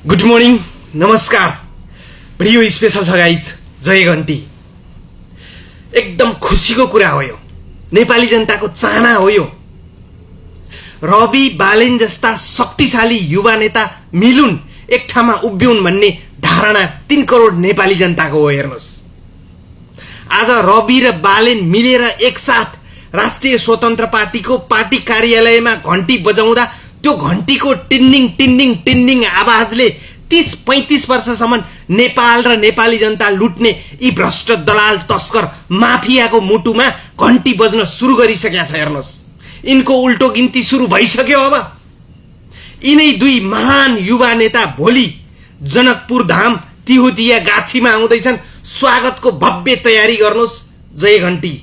Good morning, नमस्कार। Video special छ guys. जय घन्टी। एकदम खुसीको कुरा हो यो, नेपाली जनताको चाहना हो यो। रवि बालेन जस्ता शक्तिशाली युवा नेता मिलुन्, एक ठाउँमा उभिउन् भन्ने धारणा 3 करोड नेपाली जनताको हो। हेर्नुहोस्, आज रवि र बालेन मिलेर एकसाथ राष्ट्रिय स्वतन्त्र पार्टीको पार्टी कार्यालयमा घन्टी बजाउँदा त्यो घन्टीको टिन्डिङ टिन्डिङ टिन्डिङ आवाजले 30-35 वर्षसम्म नेपाल र नेपाली जनता लुट्ने यी भ्रष्ट दलाल तस्कर माफियाको मुटुमा घन्टी बज्न सुरु गरिसकेका छ। हेर्नुहोस्, यिनको उल्टो गिन्ती सुरु भइसक्यो। अब यिनै दुई महान युवा नेता भोलि जनकपुर धाम तिहुतिया गाछीमा आउँदैछन्। स्वागतको भव्य तयारी गर्नुहोस्। जय घन्टी।